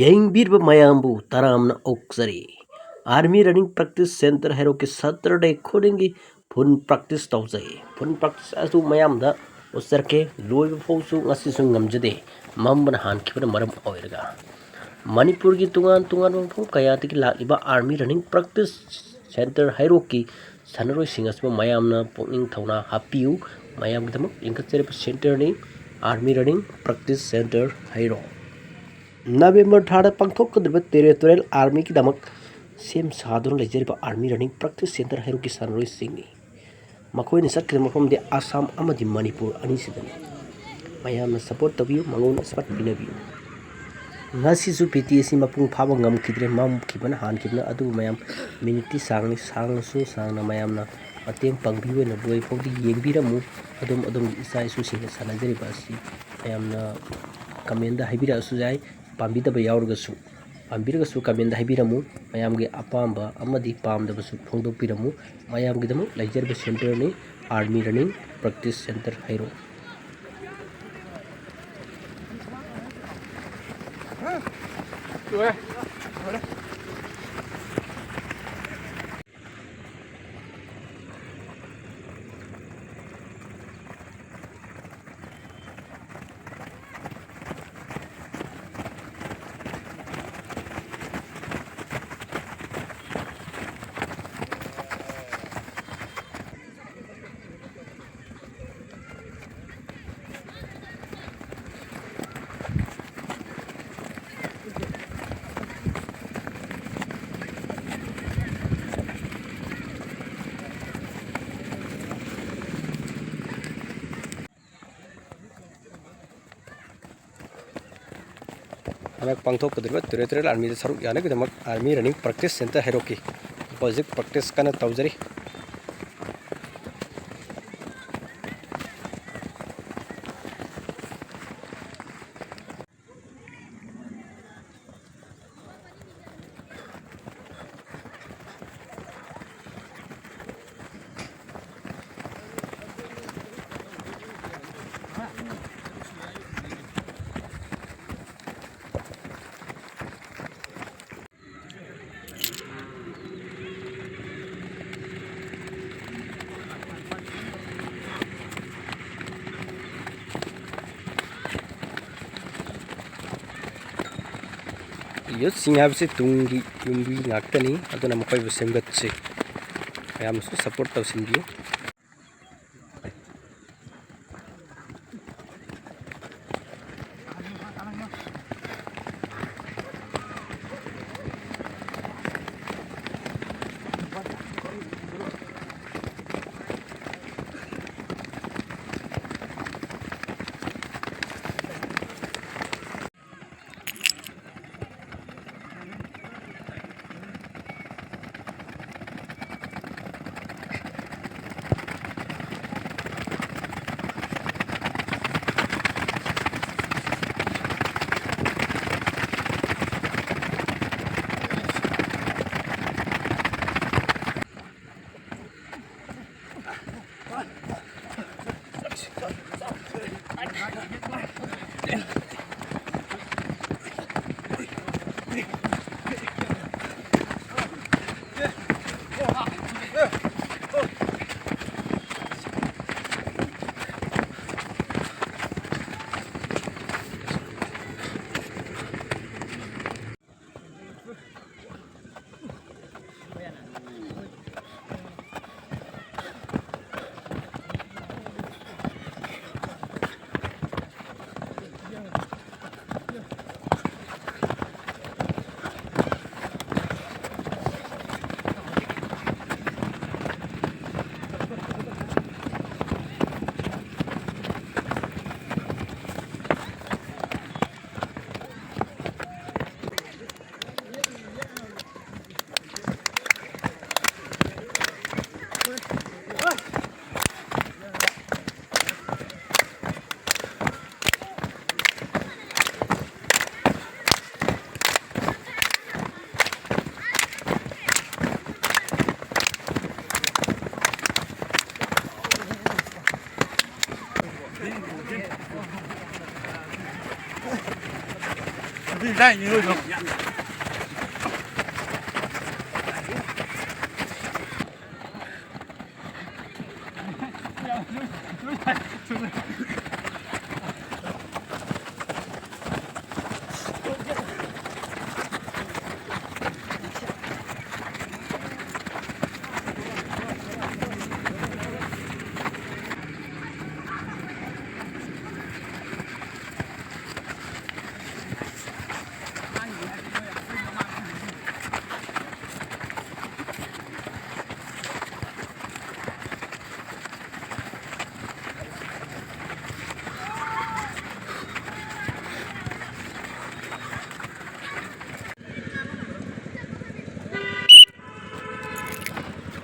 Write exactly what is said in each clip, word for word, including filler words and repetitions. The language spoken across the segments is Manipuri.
ꯌꯦꯡꯕꯤꯔꯤꯕ ꯃꯌꯥꯝꯕꯨ ꯇꯔꯥꯝꯅ ꯑꯣꯛꯆꯔꯤ꯫ Army Running Practice Center ꯍꯩꯔꯣꯛꯀꯤ Saturday ꯈꯨꯗꯤꯡꯒꯤ full practice ꯇꯧꯖꯩ꯫ Full practice ꯑꯗꯨ ꯃꯌꯥꯝꯗ ꯎꯠꯆꯔꯛꯀꯦ꯫ ꯂꯣꯏꯕ ꯐꯥꯎꯁꯨ ꯉꯁꯤꯁꯨ ꯉꯝꯖꯗꯦ, ꯃꯝꯕꯅ ꯍꯥꯟꯈꯤꯕꯅ ꯃꯔꯝ ꯑꯣꯏꯔꯒ꯫ ꯃꯅꯤꯄꯨꯔꯒꯤ ꯇꯣꯉꯥꯟ ꯇꯣꯉꯥꯟꯕ ꯃꯐꯝ ꯀꯌꯥꯗꯒꯤ ꯂꯥꯛꯂꯤꯕ Army Running Practice Center ꯍꯩꯔꯣꯛꯀꯤ ꯁꯥꯟꯅꯔꯣꯏꯁꯤꯡ ꯑꯁꯤꯕꯨ ꯃꯌꯥꯝꯅ ꯄꯨꯛꯅꯤꯡ ꯊꯧꯅꯥ ꯍꯥꯞꯄꯤꯌꯨ꯫ ꯃꯌꯥꯝꯒꯤꯗꯃꯛ ꯂꯤꯡꯈꯠꯆꯔꯤꯕ centreꯅꯤ Army Running Practice Center ꯍꯩꯔꯣꯛ꯫ November ꯊꯥꯗ ꯄꯥꯡꯊꯣꯛꯀꯗꯧꯔꯤꯕ Territorial Armyꯒꯤꯗꯃꯛ ꯁꯦꯝ ꯁꯥꯗꯨꯅ ꯂꯩꯖꯔꯤꯕ Army Running Practice Center ꯍꯩꯔꯣꯛꯀꯤ ꯁꯥꯟꯅꯔꯣꯏꯁꯤꯡꯅꯤ꯫ ꯃꯈꯣꯏꯅ ꯆꯠꯀꯗꯕ ꯃꯐꯝꯗꯤ ꯑꯁꯥꯝ ꯑꯃꯗꯤ ꯃꯅꯤꯄꯨꯔ ꯑꯅꯤꯁꯤꯗꯅꯤ꯫ ꯃꯌꯥꯝꯅ support ꯇꯧꯕꯤꯌꯨ, ꯃꯉꯣꯟꯗ support ꯄꯤꯅꯕꯤꯌꯨ꯫ ꯉꯁꯤꯁꯨ PT ꯑꯁꯤ ꯃꯄꯨꯡ ꯐꯥꯕ ꯉꯝꯈꯤꯗ꯭ꯔꯦ, ꯃꯝꯈꯤꯕꯅ ꯍꯥꯟꯈꯤꯕꯅ꯫ ꯑꯗꯨꯕꯨ ꯃꯌꯥꯝ minuteꯇꯤ ꯁꯥꯡꯂꯤ, ꯁꯥꯡꯂꯁꯨ ꯁꯥꯡꯅ ꯃꯌꯥꯝꯅ ꯃꯇꯦꯡ ꯄꯥꯡꯕꯤꯕ ꯑꯣꯏꯅ ꯂꯣꯏ ꯐꯥꯎꯗꯤ ꯌꯦꯡꯕꯤꯔꯝꯃꯨ꯫ ꯑꯗꯣꯝ ꯑꯗꯣꯝꯒꯤ ꯏꯆꯥ ꯏꯁꯨꯁꯤꯡꯅ ꯁꯥꯟꯅꯖꯔꯤꯕ ꯑꯁꯤ ꯃꯌꯥꯝꯅ commentꯗ ꯍꯥꯏꯕꯤꯔꯛꯑꯁꯨ ꯌꯥꯏ꯫ ꯄꯥꯝꯕꯤꯗꯕ ꯌꯥꯎꯔꯒꯁꯨ, ꯄꯥꯝꯕꯤꯔꯒꯁꯨ commentꯗ ꯍꯥꯏꯕꯤꯔꯝꯃꯨ꯫ ꯃꯌꯥꯝꯒꯤ ꯑꯄꯥꯝꯕ ꯑꯃꯗꯤ ꯄꯥꯝꯗꯕꯁꯨ ꯐꯣꯡꯗꯣꯛꯄꯤꯔꯝꯃꯨ꯫ ꯃꯌꯥꯝꯒꯤꯗꯃꯛ ꯂꯩꯖꯔꯤꯕ centreꯅꯤ Army Running Practice Center ꯍꯩꯔꯣꯛ꯫ ꯍꯟꯗꯛ ꯄꯥꯡꯊꯣꯛꯀꯗꯧꯔꯤꯕ Territorial Armyꯗ ꯁꯔꯨꯛ ꯌꯥꯅꯕꯒꯤꯗꯃꯛ Army Running Practice Center ꯍꯩꯔꯣꯛꯀꯤ ꯍꯧꯖꯤꯛ practice ꯀꯟꯅ ꯇꯧꯖꯔꯤ꯫ ꯌꯨꯠꯁꯤꯡ ꯍꯥꯏꯕꯁꯤ ꯇꯨꯡꯒꯤ ꯌꯨꯝꯕꯤ ꯉꯥꯛꯇꯅꯤ, ꯑꯗꯨꯅ ꯃꯈꯣꯏꯕꯨ ꯁꯦꯝꯒꯠꯁꯤ꯫ ꯃꯌꯥꯝꯅꯁꯨ ꯁꯞꯄꯣꯔꯠ ꯇꯧꯁꯤꯟꯕꯤꯌꯨ꯫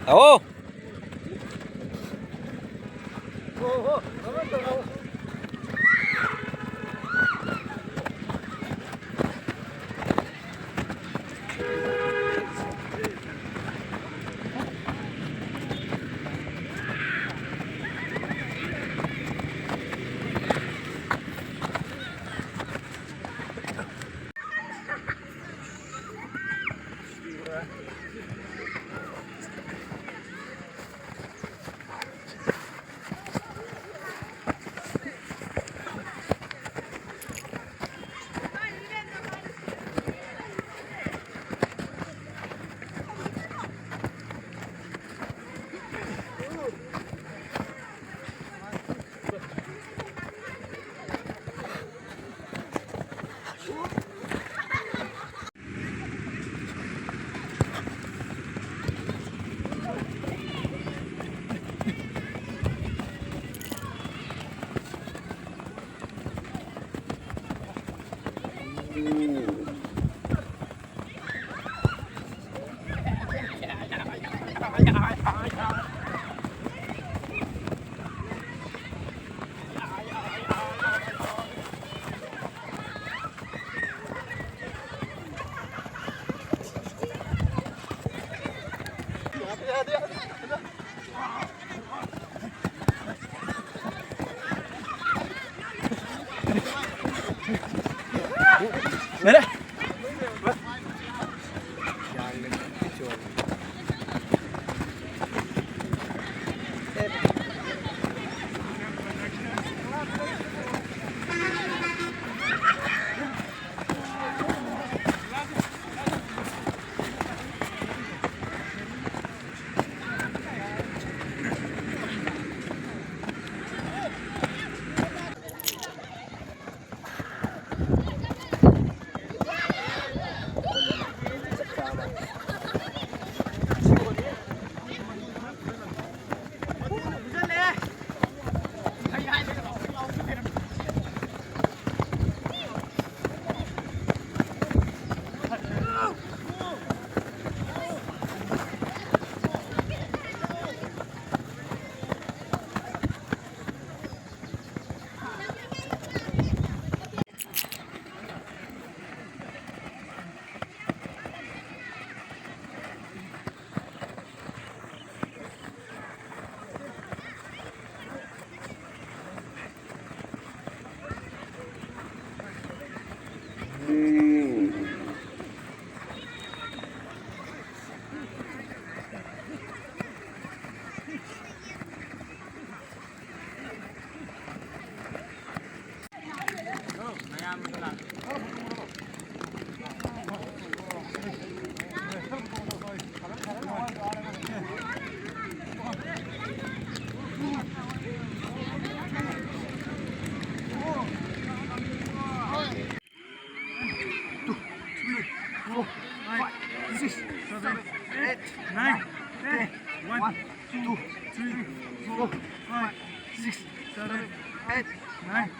ꯂꯥꯛꯑꯣ꯫ Nine, ten, one, two, three, four, five, six, seven, eight, nine.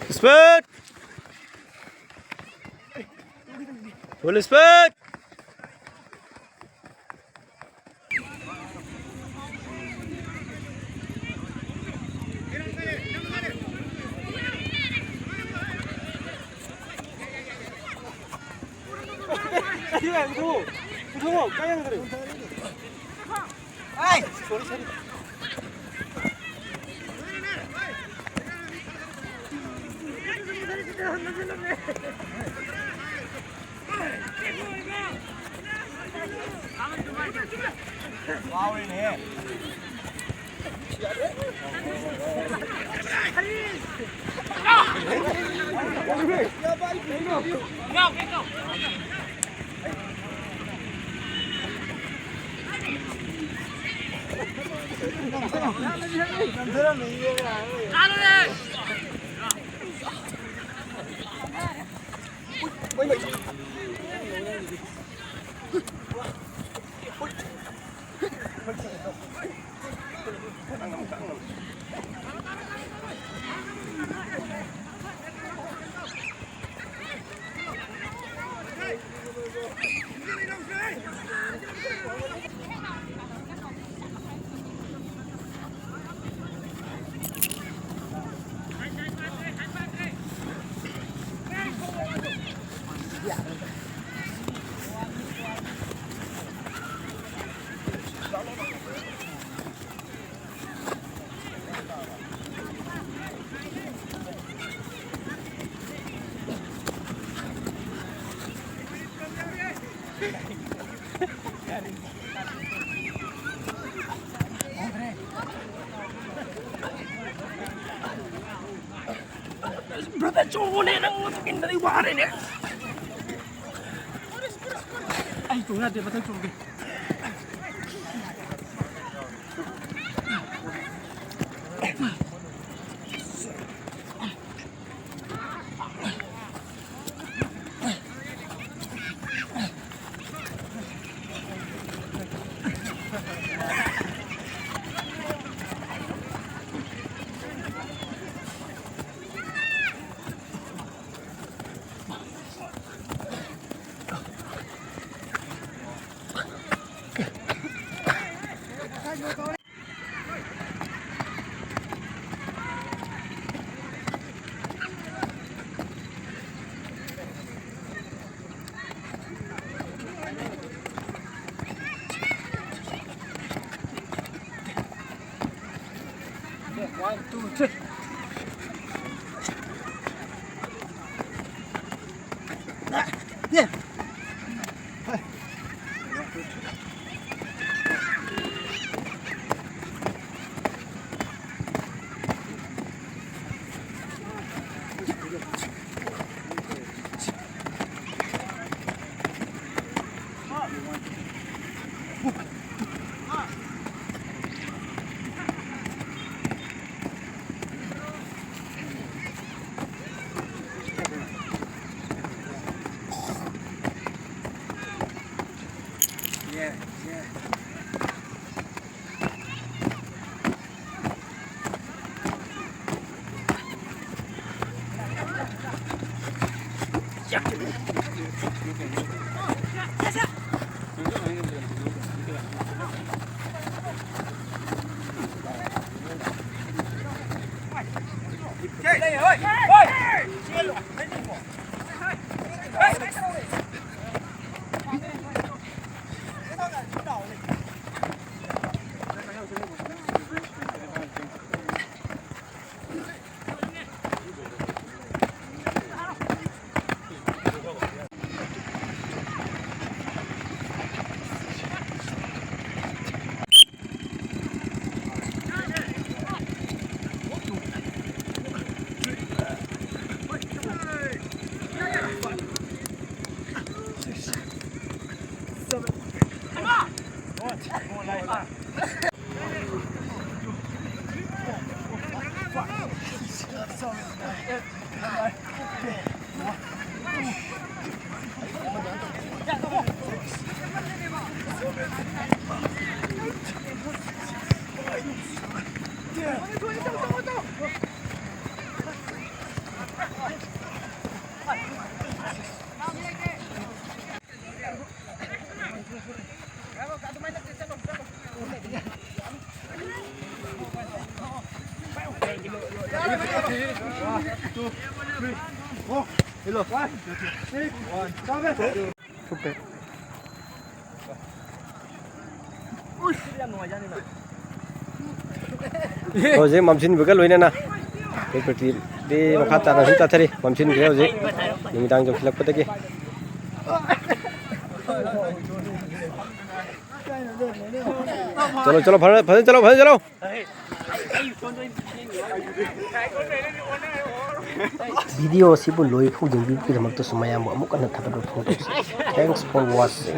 Respect! Full respect! Brother, ꯆꯣꯡꯉꯨꯅꯦ, ꯅꯪ ꯏꯟꯕꯗꯤ ꯋꯥꯔꯦꯅꯦ꯫ ꯑꯩ ꯆꯣꯡ ꯌꯥꯗꯦ, ꯃꯊꯪ ꯆꯣꯡꯒꯦ꯫ One, two, three. ꯍꯧꯖꯤꯛ ꯃꯝꯁꯤꯟꯕꯒ ꯂꯣꯏꯅꯅ ꯑꯩꯈꯣꯏ ꯄ꯭ꯔꯇꯤꯗꯤ ꯃꯈꯥ ꯇꯥꯅ ꯁꯨꯝ ꯆꯠꯊꯔꯤ꯫ ꯃꯝꯁꯤꯟꯈ꯭ꯔꯦ ꯍꯧꯖꯤꯛ ꯅꯨꯃꯤꯗꯥꯡ ꯌꯧꯁꯤꯜꯂꯛꯄꯗꯒꯤ꯫ ꯆꯠꯂꯣ, ꯆꯠꯂꯣ, ꯐꯖꯅ, ꯐꯖꯅ ꯆꯠꯂꯣ, ꯐꯖꯅ ꯆꯠꯂꯣ꯫ ꯚꯤꯗꯤꯑꯣ ꯑꯁꯤꯕꯨ ꯂꯣꯏꯐꯥꯎ ꯌꯦꯡꯕꯤꯕꯒꯤꯗꯃꯛꯇꯁꯨ ꯃꯌꯥꯝꯕꯨ ꯑꯃꯨꯛ ꯍꯟꯅ ꯊꯥꯒꯠꯄ ꯐꯣꯡꯗꯣꯛꯆꯔꯤ꯫ Thanks for watching.